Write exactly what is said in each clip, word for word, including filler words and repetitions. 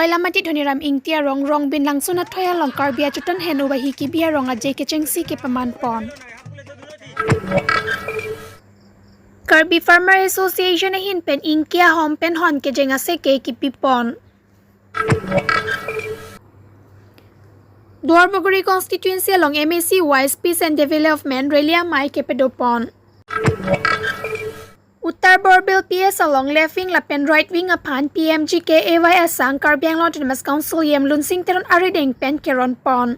Koilamati Dhoniram Ingti arong Rongbin Langsun athoi along Karbi ajutan hen-up ahi kibi arong aje kechengsi kepaman pon. Karbi Farmer Association ahin pen ingki ahom pen hon kejeng aseke kipi pon. Duarbagori constituency along M A C wise Peace and Development rally amei kepadopon. Uttar Borbil P S along left wing lapen right wing aphan P M G K A Y asang Karbi Anglong Autonomous Council E M Lunsing Teron arideng pen keron pon.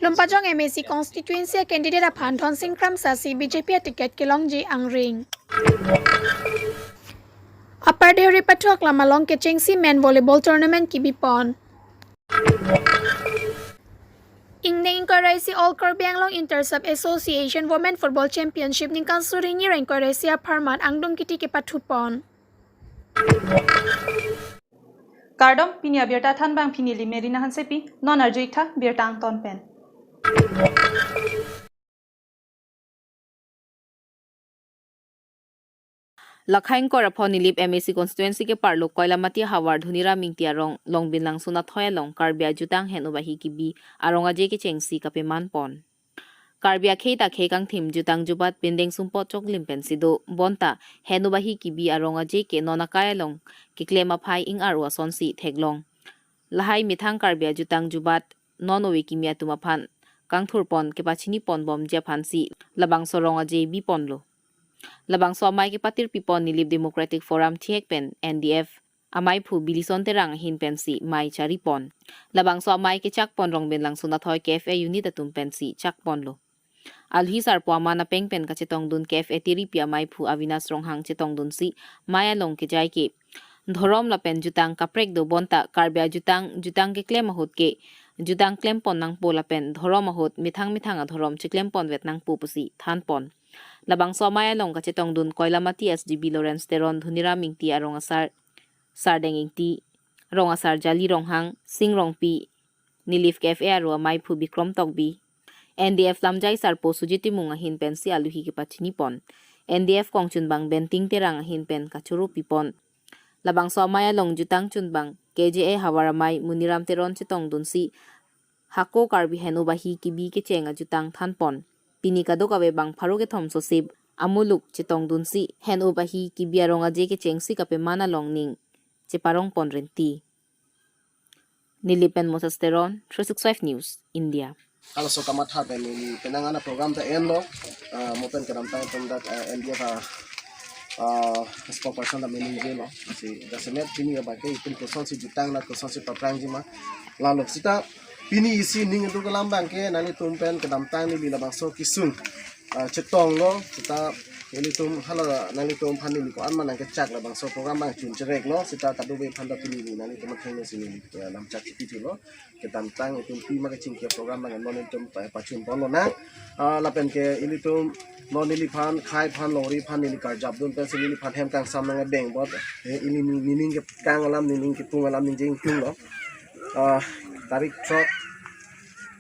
Lumpajong M A C constituency candidate aphan Thonsing Kramsa si B J P aticket kelongji angring. Upper Deuri Pathu Aklam along kechengsi men volleyball tournament kibi pon. Ingdeng ingkoi ra isi All Karbi Anglong Inter Sub Association Women Football Championship ningkan suri hini ra ingkoi ra isi apharman angdung kiti kepathu pon. Kardom, pini abirta thanbang pini neli Merina Hansepi, non arju-ik tha birta angton pen. Lakhai ingkoi ra pho Nilip M A C constituency keparlo Koilamati havar Dhoniram Ingti arong Rongbin Langsun athoi along Karbi ajutang hen-up ahi kibi arong aje kechengsi kapeman pon. Karbi akhei ta khei kangthim jutang jubat pindeng sumpot choklim pensi do, bonta hen-up ahi kibi arong aje ke non akai along keklem aphai ing-ar-o asonsi theklong. Lahai methang Karbi ajutang jubat non ove kimi atum aphan kangthur pon kepachini pon bomji aphansi labangso arong aje bi ponlo. Labangso amei kepatirpi pon Nilip Democratic Forum thihek pen N D F ameiphu Bilison Terang ahin pensi mei chari pon. Labangso amei kechak pon Rongbin Langsun athoi K F A unit atum pensi chak ponlo. Alhi sarpo aman apeng pen kachetongdun K F A tiripi ameiphu Avinas Ronghang chetongdunsi mei along kejai ke dhorom lapen jutang kaprek do, bonta Karbi ajutang, jutang keklem ahut ke jutang klem pon nangpo lapen dhorom ahut methang methang adhorom cheklem ponvet nangpo pusi than pon. Labangso amei along kachetongdun Koilamati S D B Lawrence Teron, Dhoniram Ingti arong asar Sardeng Ingti, rong asar Jali Ronghang, Sing Rongpi, Nilip K F A aro ameiphu Bikrom Tokbi, N D F lamjai sarpo Sujit Timung ahin pensi aluhi kepachini pon. N D F kongchunbang Benting Terang ahin pen kachoro pi pon. Labangso amei along jutang chunbang K J A havar amei Muniram Teron chetongdunsi hako Karbi hen-up ahi kibi kecheng ajutang than pon. Pini kadokave bang pharo kethom sosip amuluk chetongdunsi hen-up ahi kibi arong aje kechengsi kapeman along ning cheparong pon renti. Nilip pen Moses Teron, three six five News, India. Halaso kamatha pen neli penang ana program ta enlo, ah, mo pen kedamtang pen dak, ah, N D F a, ah, spokesperson ta mening jelo. Si jasemet pini abang ke itum kosonsi jutang na kosonsi paprangji ma. Lalo sita pini isi ning itu kelam abang ke nanglitum pen kedamtang neli labangso kesung, ah, chetonglo, sita ilitum hala nanglitum aphan neli ko-an ma nangkechak labangso program abang chun chereklo, sita kadokave aphan ta pini neli nanglitum athengno si neli, eh, lamchak chipi thulo. Kedamtang itum pima kechingki program abang non itum pa-, pachun ponlo nang. Ah, lapen ke ilitum non neliphan, khei aphan, longri aphan neli karjapdun pensi neliphan hem kangsam nang abeng bot. Eh, ili ni-, nining kekang alam, nining kepung alam, ningjeng kung lo. Ah, tarik throk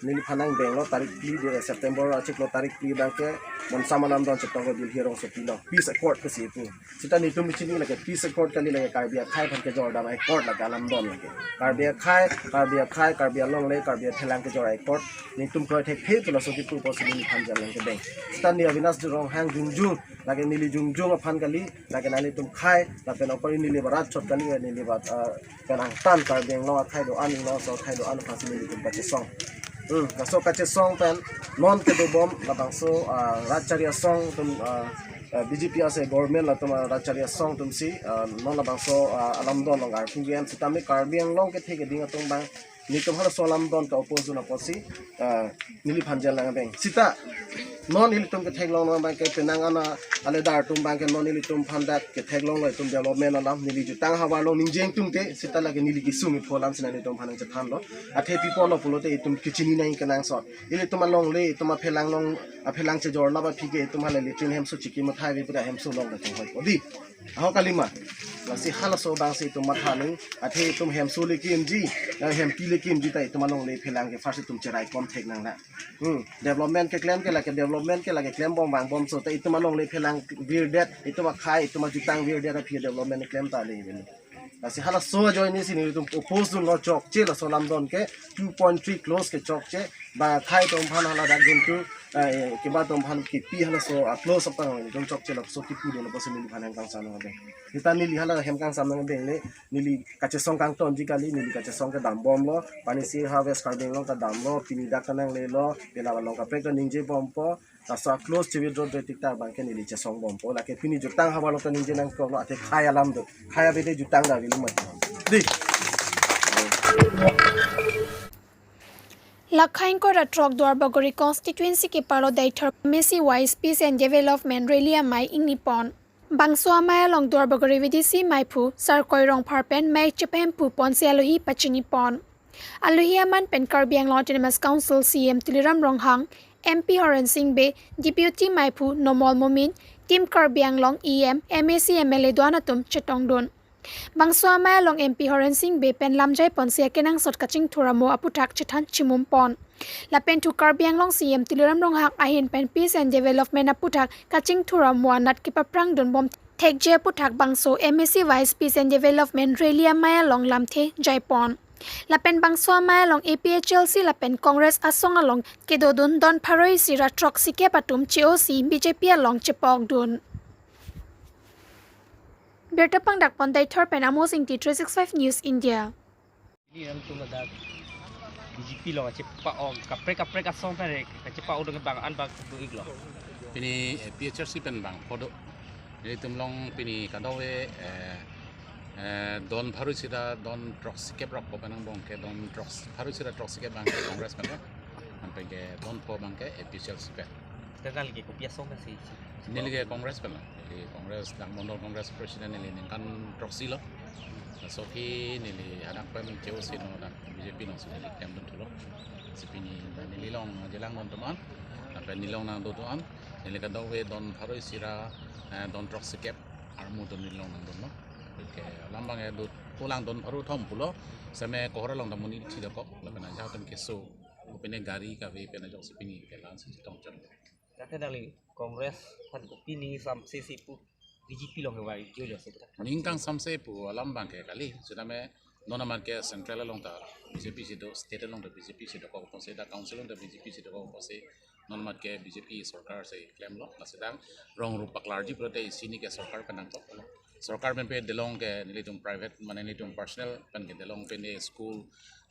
neliphan nangbenglo, tarik phli de September achiklo tarik phli abang ke bonsam alamdon chetonglo Delhi arongsopi lo. Peace accord kesi ipu. Sita netum kechini lake peace accord kali, lake Karbi akhei aphan kejordam accord lake alamdon lake. Karbi akhei, Karbi akhei, Karbi alongle, Karbi aphelang kejor accord. Netum kroi thekthe pulo so kipu pusi neliphan jam nangkebeng. Sita ne Avinas Ronghang jongjong, lake neli jongjong aphan kali, lake nanglitum khei, lapen apor neli barat chot kali, neli bat, ah, pen angtan Karbi Anglong akhei do-an, Anglong aso akhei do-an aphansi nelitum kachesong. Hmm, laso kachesong pen non kedobom labangso, ah, rat chari asong atum, ah, ah, B J P ase government latum, ah, rat chari asong atumsi, ah, non labangso, ah, alamdon along arpu gen sitame Karbi Anglong kethe keding atum abang netum halaso alamdon ka-oppose dun apotsi, ah, neliphan jel nang abeng. Sita non ilitum ketheklong nang abang ke penang ana aledar atum abang ke non ilitum aphan dak ketheklonglo itum development alam, neli jutang havar along ningjeng atum ke, sita lake neli kesung iphu alamsi nanglitum aphan nangchethanlo. Athe pi apotlo pulote itum kechini nang kenangsot. Ilitum alongle, itum aphelang along, aphelang chejor laba aphi ke itum hala latrine hemso chiki mathai ave pura hemso along da thang hoi ko di. Aho kalima. Lasi halaso abang si itum matha nang, athe itum hemso le kimji, eh, hempi le kimji ta itum alongle phelang ke first itum cherai kom thek nang na. Hmm, development keklem ke lake, development ke lake klem bom vang bom so ta itum alongle phelang virdet, itum akhei, itum ajutang virdet aphi development klem ta le. Lasi halaso ajoine si nelitum oppose dunlo chokche laso alam don ke two point three clause ke chokche ba akhei atum aphan hala dak dun tu, eh, keba atum aphan kipi halaso a clause apang nelitum chokche laso kipu dun apotsi neliphan hem kangsam nang abeng. Seta neli hala hem kangsam nang abeng le neli kachesong kangtonji kali, neli kachesong kedam bomlo, pani si harvest Karbi Anglong kedamlo, pini dak kananglelo, pela along kaprek ta ningje bompo, laso a clause che withdraw dre tik ta abang ke neli chesong bompo, lake pini jutang havar lo ta ningje nangkoklo, athe khei alam do, khei abede jutang ta avelo mati. Di. Lakha ingkoi ra throk Duarbagori constituency keparlo Deithor M A C wise Peace and Development Rally amei ingni pon. Bangso amei along Duarbagori V D C meiphu Sarkoi Rongphar pen mei chepahemphu ponsi alohi pachini pon. Alohi aman pen Karbi Anglong Autonomous Council C E M Tuliram Ronghang, M P Horen Sing Bey, Deputy meiphu Numal Momin, Team Karbi Anglong E M, M A C, M L A do-an atum chetongdun. Bangso amei along M P Horen Sing Bey pen lamjai ponsi akenangsot kachingthur amo aputhak chethan chimum pon. Lapen thu Karbi Anglong C E M Tuliram Ronghang ahin pen Peace and Development aputhak kachingthur amo anat kepaphrang dun bom thekji aputhak bangso M A C wise Peace and Development Rally amei along lamthe jai pon. Lapen bangso amei along A P H L C lapen Congress asong along kedodun don pharo isi ra throksi kep atum che-osi B J P along chepokdun. Birta pangdak pon Deithor pen Amos Ingti, three six five News India. Ini yang tu ada B J P lo, kachepa-ok, kaprek kaprek asong ta re, kachepa-ok dong bang an bang tu iglo. Pini, eh, P H R C pen bang phodo. Nelitum along pini kadokave, eh, eh, don pharo isi ra don throksi kep rok ko pen angbong ke don throksi, pharo isi ra throksi kep abang ke Congress pen lo. Anpen ke don pho abang ke A P H L C pen. Tanggal ke kopi asong kan si? Neli ke Congress pen lo. Neli Congress, dak Mondol Congress President neli ningkan throksi lo. Laso aphi neli hadak pen che-osi non dak B J P along si neli klem dun thulo. Si pini neli along jelang don atum an, lapen neli along nangdo atum an, neli kadokave don pharo isi ra, eh, don throksi kep armu don neli along nangdunlo. Oke, alam abang ke do, kolang don pharo thom pulo, seme kohor along ta monit si dokok, lapen ajahak atum keso, kopine gari kave pen ajoksi pini ke la-an si chetong chot. Dak ke dali Congress aphan kopi ning samse si pu B J P along kevai joi lo si dak. Ning kangsamse pu alam abang ke kali, sitame non amat ke central along ta B J P si do, state along ta B J P si dokok apotsi, dak council along ta B J P si dokok apotsi, non amat ke B J P sorkar si klemlo, lasi dak rong rup paklarji pulote isi ni ke sorkar pen nangkok. Sorkar pen pe delong ke nelitum private, mane nelitum personal pen ke delong pen ne school,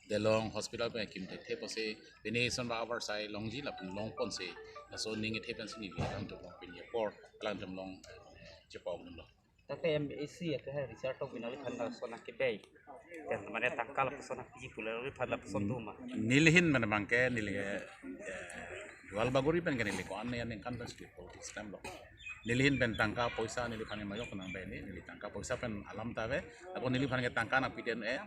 delong hospital pen kim thekthe apotsi, pini ason ba avarsai longji lapen long ponsi, laso ning kethe pensi neli alangtum along pini apor, alangtum along, eh, chepokdunlo. Dak ke M A C ya ke Richard Tokbi nangliphan lason nangkebei. Kan mane tangka lapuson nangpiji pulo, nangliphan lapuson do ma? Neli ahin mane abang ke neli ke, eh, Duarbagori pen ke neli ko-an ne ningkan pen si politics klemlo. Neli ahin pen tangka poisa neliphan majok nangbe ni, neli tangka poisa pen alam ta ave. Ako neliphan ke tangka nangpiden e,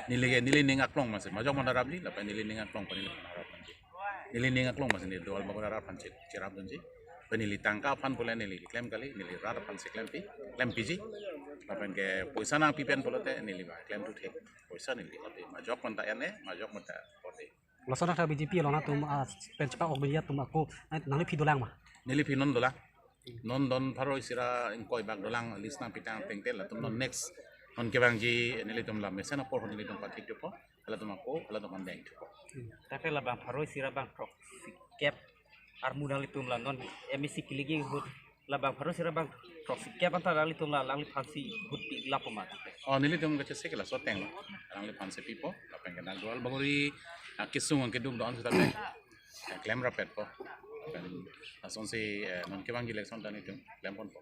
neli ke neli ning aklong masi majok manda rapji, lapen neli ning aklong pen neliphan arap nangji. Neli ning aklong masi neli Duarbagori arat aphan che-, cherap dunji. Pen neli tangka aphan pule neli klem kali, neli rat aphan si klempi, klempiji. Lapen ke poisa nangpi pen pulote neli ba klem tu thek. Poisa neli ate majok manda en e, majok manda pote. Laso anak B J P along atum, ah, pen chepa-ok beli atum ako, eh, nangliphi dolang ma? Neliphi non dolang. Non don pharo isi ra ingkoi bak dolang, list nangpi tang tengte latum non next. Non kevangji nelitum la mesen apor nelitum pathik dopo, halatum ako, halatum andeng dopo. Dak ke labang pharo isi ra bang throksi kep armu nanglitum la non M A C keligi ahut labang pharo isi ra bang throksi kep anta nanglitum la alangliphan si vote pi lapo ma? Oh, nelitum kachesek laso ateng lo. Alangliphan si pipo, lapen ke dak Duarbagori, ah, kesung keduk do-an sitame, eh, klem rapetpo. Lapen lasonsi, eh, non kevangji election ta nelitum klem ponpo.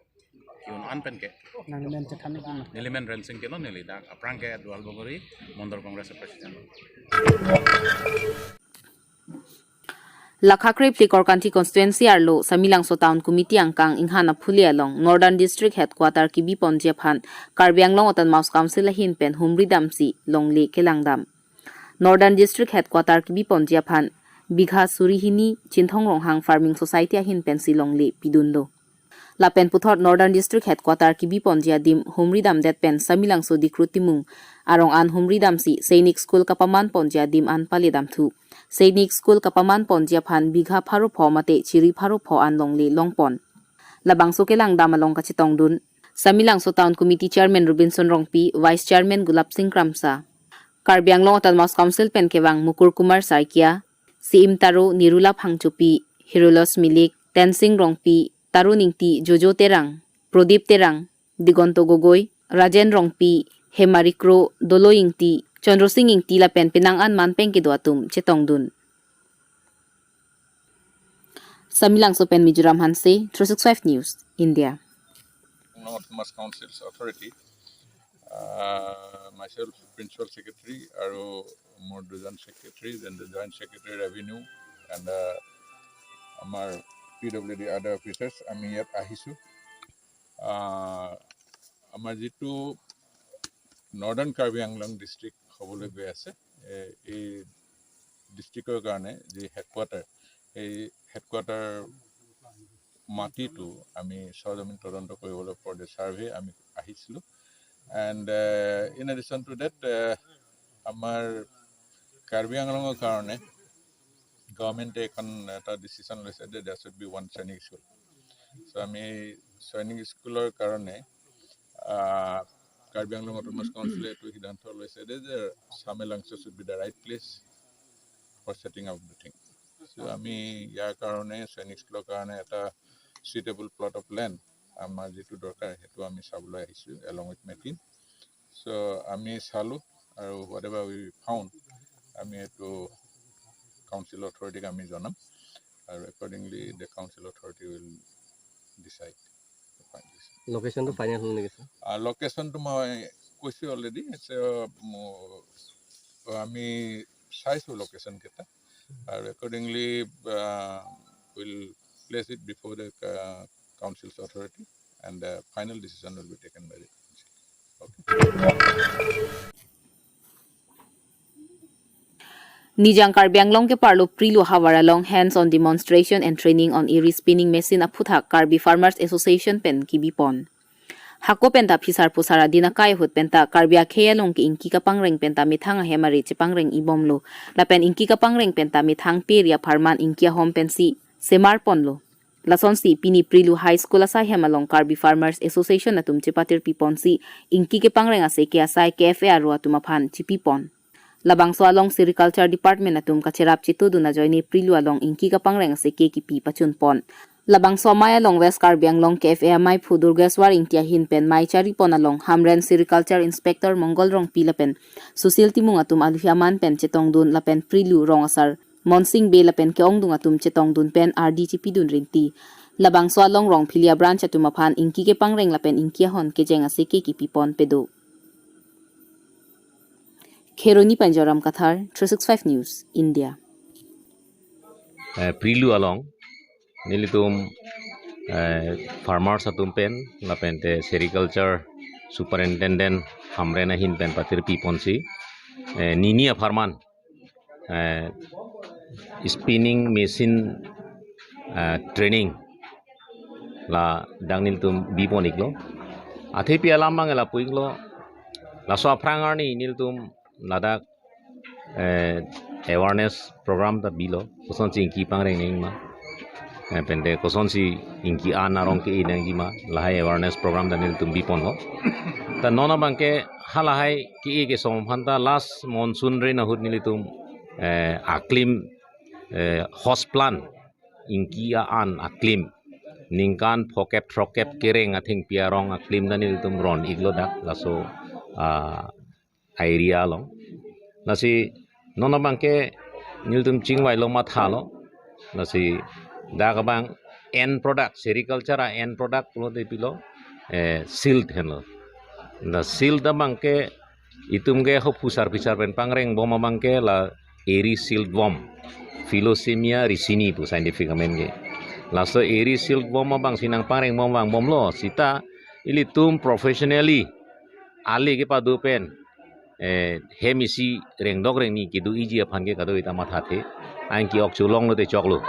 Ki-un an pen ke. Nangli men chethan nangji ma? Neli men Rensing Teron, neli dak aphrang ke Duarbagori Mondol Congress President. Lakha krip phli Korkanthi constituency arlo Samelangso Town Committee angkang Inghan aphuli along Northern District Headquarter kebi ponji aphan Karbi Anglong Autonomous Council ahin pen humri damsi longle kelang dam. Northern District Headquarter kebi ponji aphan bigha suri hini Chinthong Ronghang Farming Society ahin pensi longle pidunlo. Lapen puthot Northern District Headquarter kebi ponji adim humri damdet pen Samelangso Dikru Timung arong an humri damsi Sainik School kapaman ponji adim an pale damthu. Sainik School kapaman ponji aphan bigha pharo pho mate chiri pharo pho an longle longpon. Labangso kelangdam along kachetongdun Samelangso Town Committee Chairman Robinson Rongpi, Vice Chairman Gulab Singh Kramsa, Karbi Anglong Autonomous Council pen kevang Mukur Kumar Saikia, Siim Taro, Nirula Phangchopi, Hirulos Milik, Tensing Rongpi, Tarun Ingti, Jojo Terang, Prodip Terang, Digonto Gogoi, Rajen Rongpi, Hemari Kro, Dolo Ingti, Chandra Singh Ingti lapen penang an manpeng kedo atum chetongdun. Samelangso pen Mizoram Hanse, three six five News, India. Autonomous Councils Authority, uh, myself Principal Secretary আৰু মোৰ দুজন Secretary, then the Joint Secretary Revenue and uh, আমাৰ P W D আদাৰ অফিচাৰ্ছ, আমি ইয়াত আহিছোঁ। আহ, আমাৰ যিটো নৰ্দাৰ্ণ কাৰ্বি আংলং ডিষ্ট্ৰিক্ট হ'বলৈ গৈ আছে, এ- এই ডিষ্ট্ৰিক্টৰ কাৰণে যি হেডকোৱাৰ্টাৰ, সেই হেডকোৱাৰ্টাৰ মাটিটো আমি চৰজমিন তদন্ত কৰিবলৈ, for the survey আমি আহিছিলোঁ। And in addition to that, আমাৰ কাৰ্বি আংলঙৰ কাৰণে গভৰ্ণমেণ্টে এখন এটা ডিচিশ্যন লৈছে যে there should be one Sainik School। চ' আমি সৈনিক স্কুলৰ কাৰণে আহ, কাৰ্বি আংলং অট'নমাছ কাউন্সিলে এইটো সিদ্ধান্ত লৈছে যে, যে Samelangso should be the right place for setting up the thing। চ' আমি ইয়াৰ কাৰণে সৈনিক স্কুলৰ কাৰণে এটা চুইটেবল প্লট অফ লেণ্ড আমাৰ যিটো দৰকাৰ, সেইটো আমি চাবলৈ আহিছোঁ along with my team। চ' আমি চালোঁ আৰু whatever we found, আমি এইটো কাউন্সিল অথৰিটিক আমি জনাম আৰু accordingly the council authority will decide the final decision। লোকেশ্যনটো ফাইনেল হ'ল নেকি ছাৰ? লোকেশ্যনটো মই কৈছোঁ অলৰেডি। আমি চাইছোঁ লোকেশ্যনকেইটা আৰু accordingly will place it before the council's authority and the final decision will be taken by the council। Nijang Karbi Anglong keparlo Prilu havar along hands-on demonstration and training on eri spinning machine aphuthak Karbi Farmers Association pen kebipon. Hako penta phisar pusar adin akai ahut penta Karbi akhei along ke ingki kapangreng penta methang ahem are chepangreng ibomlo. Lapen ingki kapangreng penta methang pe ri apharman ingki ahom pensi semarponlo. Lasonsi pini Prilu High School asai hem along Karbi Farmers Association atum chepatir piponsi ingki kepangreng aseke asai K F A aro atum aphan chipipon. Labangso along Sericulture Department atum kacherap chetudun ajoine Prilu along ingki kapangreng aseke kipi pachunpon. Labangso amei along West Karbi Anglong K F A ameiphu Durgeswar Ingti ahin pen mei charipon along Hamren Sericulture Inspector Mongol Rongpi lapen Susil Timung atum aluhi aman pen chetongdun lapen Prilu rong asar Monsing Bey lapen ke-ongdung atum chetongdun pen ardi chipidun rinti. Labangso along Rongphilia branch atum aphan ingki kepangreng lapen ingki ahon kejeng aseke kipipon pedo. Kheroni pen Joram Kathar, three six five News, India. Eh, Prilu along nelitum eh, farmers atum pen lapen te sericulture superintendent Hamren ahin pen patir piponsi eh, nini apharman eh, spinning machine eh, training ladak nelitum bipon iklo. Athepi alam abang lapu iklo. Laso aphrang arni nelitum ladak eh, awareness program ta bilo. Kosonsi ingki pangreng nangji ma, eh, pente kosonsi ingki an arong ke-e nangji ma, lahai awareness program ta nelitum biponlo. Ta non abang ke halahai ke-e kesom aphan ta last monsoon rain ahut nelitum eh, aklim eh, house plant ingki a-an aklim ningkan phokep throkep kereng athengpi arong aklim ta nelitum ron iklo dak laso ah, area along. Lasi non abang ke nelitum chingvailo mathalo. Lasi dak abang end product, sericulture a-end product pulote pilo eh, silt henlo. Na silt abang ke itum ke hophu sar phisar pen pangreng bom abang ke la eri silkworm, Philoxenia ricini pu scientific amen ke. Laso eri silkworm abangsi nangpangreng bom vangbomlo, seta ilitum professionally ali kepado pen eh, hem isi rengdok rengni kedo-iji aphan ke kadokave ta mathathe. Anke ok cholonglo te choklo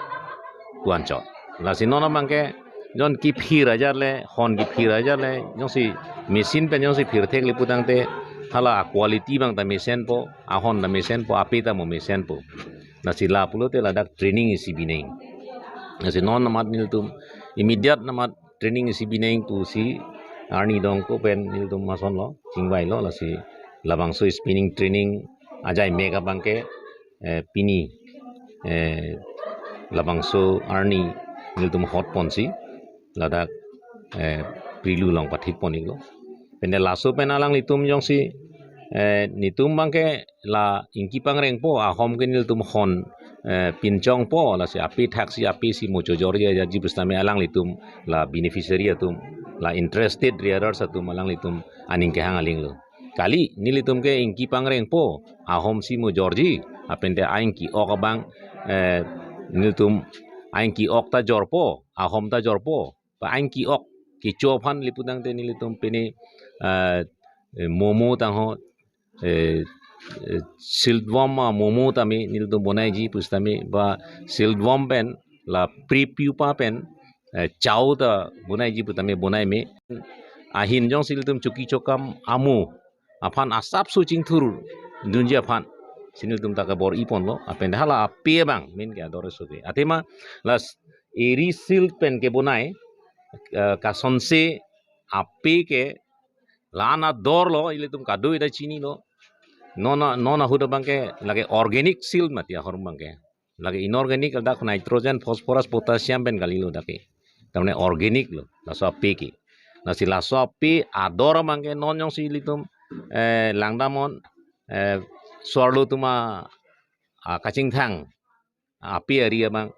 pu anchot. Lasi non abang ke Jon kiphir ajar le, hon kiphir ajar le, jongsi machine pen jongsi phirthek le putangte, hala quality abang ta mesenpo, ahon ta mesenpo, ape ta mo mesenpo. Lasi la pulote ladak training isi bineng. Lasi non amat nelitum immediate amat training isi bineng pusi arnidong ko pen nelitum masonlo, chingvailo, lasi labangso spinning training ajai mek abangke, eh, pini, eh, labangso arni nelitum hot ponsi ladak, eh, Prilu along pathik pon-iklo. Pende laso pen alanglitum jongsi, eh, nelitum abangke la ingki pangrengpo, ahom ke nelitum hon, eh, pinchongpo, lasi ape thaksi ape si mo chojorji aja ji pusitame alanglitum la beneficiary atum, la interested rearers atum alanglitum aning kehang alinglo. Kali, nelitum ke ingki pangrengpo, ahom si mo jorji, apente aingki ok abang, eh, nelitum aingki ok ta jorpo, ahom ta jorpo, ba aingki ok kecho aphan le putangte nelitum pini, eh, eh, momo tangho, eh, eh, siltworm, ah, momo tame nelitum bonaiji pusitame, ba siltworm pen la prepupa pen, eh, chow ta bonaiji putame bonai me. Ahin jongsi nelitum choki chokam amo aphan asapso chingthurdunji aphan si nelitum ta kebor-i ponlo, apente hala ape abang main ke ador soke. Athema la eri silt pen kebonai, eh, kasonse ape ke la-an adorlo, ilitum kadokave ta chinilo. Non a-, non ahut abangke lake organic silt mati ahormu abangke. Lake inorganic, ladak nitrogen, phosphorus, potassium pen kalilo dak ke. Tamne organic lo, laso ape ke. Lasi laso ape ador abangke non jongsi ilitum, eh, langdamnon, eh, so-arlo atum a, a kachingthang ape ari abang,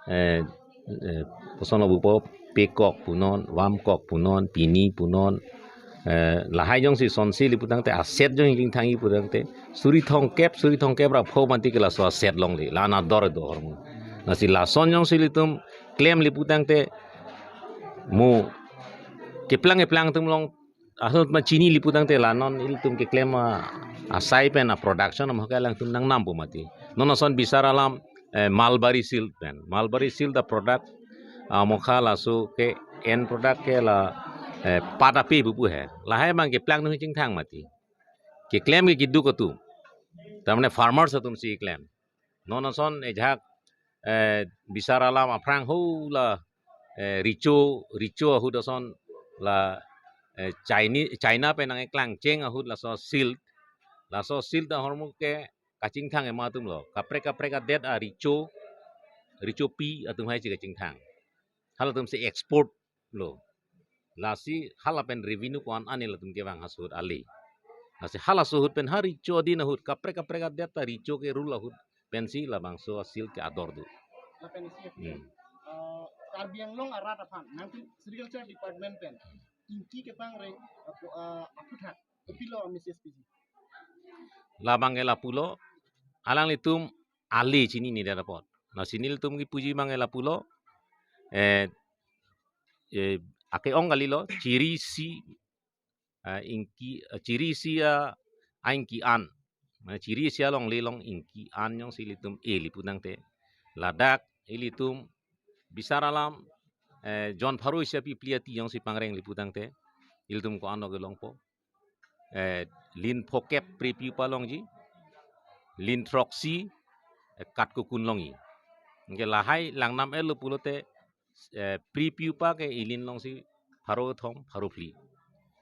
eh, eh, kosonlo pupo, pekok punon, vamkok punon, pini punon, eh, lahai jongsi sonse le putangte, aset jong chingthang-i putangte, suri thomkep, suri thomkep ra pho mati ke laso aset longle, la-an ador do ahormu. Lasi lason jongsi ilitum klem le putangte, mo keplang keplang atum along ahut ma chini le putangte la non ilitum keklem a, asai pen a production amokha alangtum nangnampo mati. Non ason bisar alam, eh, mulberry silt pen. Mulberry silt a product, ah, amokha laso ke end product ke la, eh, pat ape pupu he. Lahai abang keplang nung chingthang mati. Keklem ke keduk atum. Tamne farmers atum si klem. Non ason ejak, eh, bisar alam aphrang ho la, eh, recho, recho ahut ason la, eh, Chinese, China pen nangkeklang cheng ahut laso silt, laso silt ahormu ke kachingthang ema atumlo. Kaprek kaprek adet a recho, recho pi atum hai si kachingthang. Halatum si export lo. Lasi hala pen revenue ko-an an-e latum kevang ha suhut ale. Lasi halaso ahut pen ha recho adin ahut kaprek kaprek adet ta recho ke rule ahut pensi labangso a silt ke ador do. Lapen isi Hmm. Eh, Karbi Anglong arat aphan nangtum sericulture department pen ingki kepangreng apo, eh, aphuthak kopilo a message piji? Labang ke lapulo, alanglitum ale chinine det apot. Lasi nelitum kipuji abang ke lapulo, eh, eh, ake-ong kalilo, chiri isi, eh, ingki, eh, chiri isi a, aingki an. Mane chiri isi alongle along ingki an jongsi ilitum e le putangte, ladak ilitum bisar alam, eh, jon pharo isi api phli ati jongsi pangreng le putangte, ilitum ko-anlo kelongpo. Eh, lin phokep prepupa longji, lin throksi, eh, katkukun longji. Anke lahai langnam-etlo pulote, eh, prepupa ke ilin longsi pharo thom, pharo phli.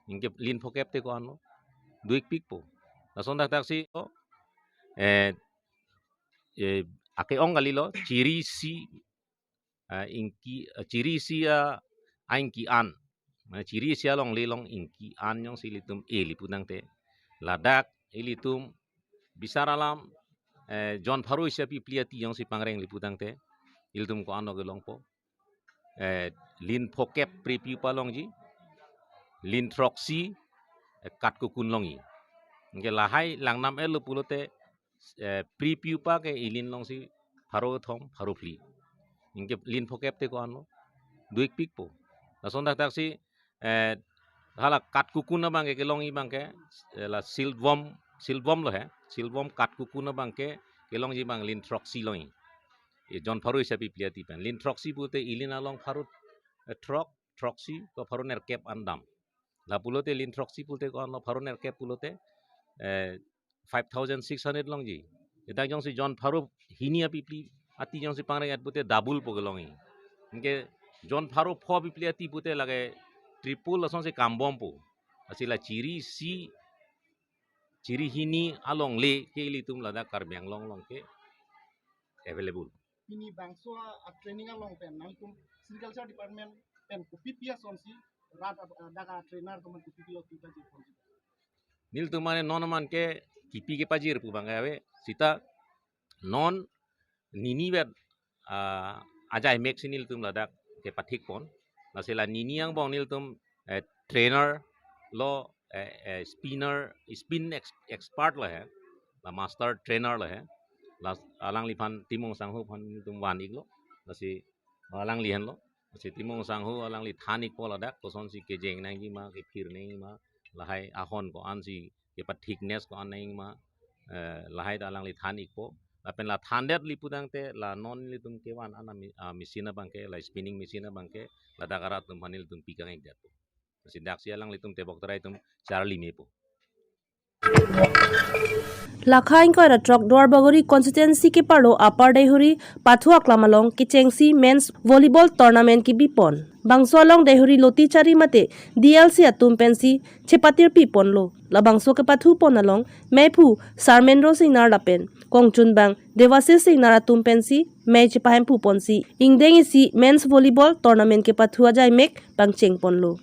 Anke lin phokep te ko-anlo, do-ikpikpo. Lason dak taksi, oh, eh, eh, ake-ong kalilo, chiri isi, eh, ingki, eh, chiri isi a, aingki an. Mane chiri isi alongle along ingki an jongsi ilitum e le putangte, ladak ilitum bisar alam, eh, jon pharo isi api phli ati jongsi pangreng le putangte, ilitum ko-anlo kelongpo. Eh, lin phokep prepupa longji, lin throksi, eh, katkukun longji. Anke lahai langnam-etlo pulote, eh, prepupa ke ilin longsi pharo thom, pharo phli. Anke lin phokep te ko-anlo, do-ikpikpo. Lason dak taksi, eh, hala katkukun abang ke kelongji abang ke, eh, la siltworm, siltworm lo he, siltworm katkukun abang ke kelongji abang lin throksi longji. E jon pharo isi api phli ati pen. Lin throksi pulote ilin along pharo eh, throk, throksi ko pharo nerkep an dam. Lapulote lin throksi pulote ko-anlo, pharo nerkep pulote, eh, five thousand six hundred longji. Idak jongsi jon pharo hini apipli ati jongsi pangreng-et pute double po kelongji. Anke jon pharo pho apipli ati pute lake triple lasonsi kambompo. Lasi la chiri isi, chiri hini alongle ke ilitum ladak Karbi Anglong along ke available. Pini bangso a training along pen nangtum sericulture department pen kopi pi asonsi rat a, a, dak a trainer atum kopi pi lo kita je ponji. Nelitum mane non aman ke kipi kepajir pu abang ke ave, seta non nini vet, ah, ajaimek si nelitum ladak kepathik pon. Lasi la nini angbong nelitum, eh, trainer lo, eh, eh, spinner, spin ex-, expert lo he, la master trainer lo he. La alangliphan Timung Sangho aphan nelitum van-iklo. Lasi alangli henlo. Lasi Timung Sangho alangli than-ikpo ladak, kosonsi kejeng nangji ma, kephir nangji ma, lahai ahon ko-ansi kepathikness ko-an nangji ma, eh, lahai ta alangli than-ikpo. Lapen la thandet li pudangte la non nelitum kevan an a mi-, a machine abang ke, la spinning machine abang ke, ladak arat atum aphan nelitum pi kang-ikdetpo. Lasi daksi alanglitum tebok terai atum charli mepo. Lakha ingkoi ra throk Duarbagori constituency keparlo Upper Deihori pathu aklam along kechengsi men's volleyball tournament kebi pon. Bangso along Deihori Lotichari mate D L C atum pensi chepatirpi ponlo. Labangso kepathu pon along meiphu Sarmendro Singnar lapen kongchunbang Devasis Singnar atum pensi mei chepahemphu ponsi ingdeng isi men's volleyball tournament kepathu ajaimek pangcheng ponlo.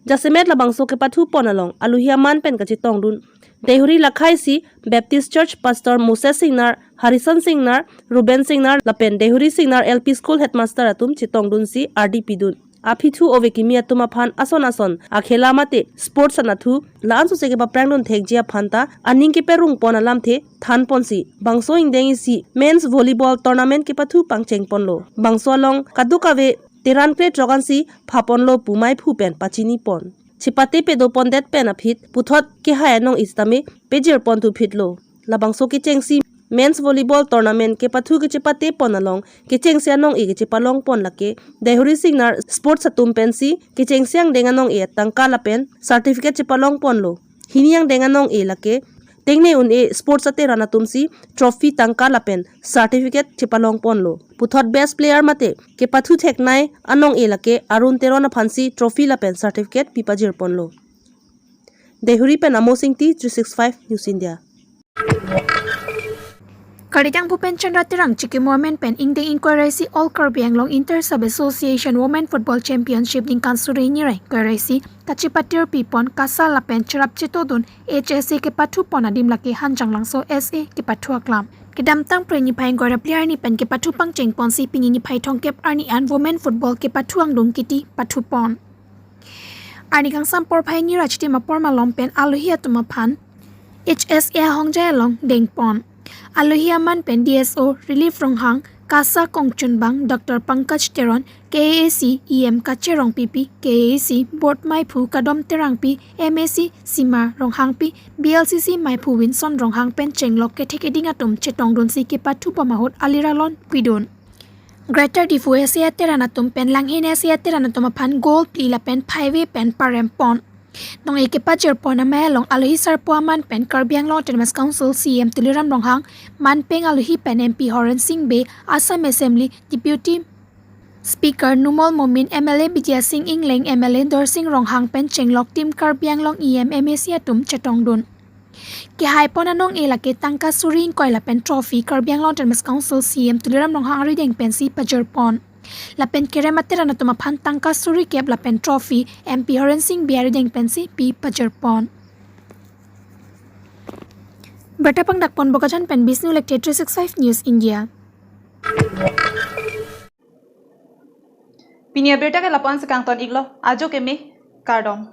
Jasemet labangso kepathu pon along alohi aman pen kachetongdun Deihori Lakha isi Baptist Church Pastor Moses Singnar, Harrison Singnar, Ruben Singnar lapen Deihori Singnar L P School Headmaster atum chetongdunsi ardi pidun. Aphi thu ove kimi atum aphan ason ason akhela mate sports anatthu la-an sose kepaprangdun thekji aphan ta aning keperung pon alamthe than ponsi bangso ingdeng isi men's volleyball tournament kepathu pangcheng ponlo. Bangso along kadokave teran kre throk ansi pha ponlo pu meiphu pen pachini pon. Chepate pedo pondet pen aphi puthot kehai anong-e sitame pejir ponthu phitlo. Labangso kechengsi men's volleyball tournament kepathu kechepate pon along kechengsi anong-e kechepalong pon lake Deihori Singnar sports atum pensi kechengsi angdeng anong-e tangka lapen certificate chepalong ponlo. Hini angdeng anong-e lake tengne un-e sports ateran atumsi trophy tangka lapen certificate chepalong ponlo. Puthot best player mate kepathu theknei anong-e lake Arun Teron aphansi trophy lapen certificate pipajir ponlo. Deihori pen Amos Ingti, three six five News India. Karjang Bhupen Chandra Terang chikimo amen pen ingdeng ingkoi ra isi All Karbi Anglong Inter Sub Association Women Football Championship ningkan suri hini ra ingkoi ra isi kachepatirpi pon KASA lapen cherap chetongdun H S A kepathu pon adim lake Hanjanglangso S A kepathu aklam. Kedamtang Phre niphai ingkoi ra phli arni pen kepathu pangcheng ponsi pini niphai thomkep arni an Women Football kepathu angdung kiti pathu pon. Arni kangsam porphai hini ra chitim apor malom pen alohi atum aphan H S A ahongjai along deng pon. Alohi aman pen D S O Relief Ronghang, KASA kongchunbang Doctor Pankaj Teron, K A A C E M Kache Rongpipi, K A A C Board meiphu Kadom Terangpi, M A C Sima Ronghangpi, B L C C meiphu Winson Ronghang pen chenglok kethek keding atum chetongdunsi kepathu pon ahut aliralon pidun. Greater Diphu S A ateran atum pen Langhin S A ateran atum aphan goal phli lapen phaive pen parem pon. Nong-e kepajir pon amei along alohi sarpo aman pen Karbi Anglong Autonomous Council C E M Tuliram Ronghang, manpeng alohi pen M P Horen Sing Bey, Assam Assembly Deputy Speaker Numal Momin, M L A Bijay Sing Engleng, M L A Dorsing Ronghang pen chenglok Team Karbi Anglong E M, M A C atum chetongdun. Kehai pon anong-e lake tangka suri ingkoi lapen trophy Karbi Anglong Autonomous Council C E M Tuliram Ronghang arideng pensi pajir pon. Lapen kerem ateran atum aphan tangka suri kep lapen trophy M P Horen Sing Bey arideng pensi pipajir pon. Birta pangdak pon Bokajan pen Bishnu Lekthe, three six five News India. Pini abirta ke lapu-an si kangton-iklo, ajo keme, kardom.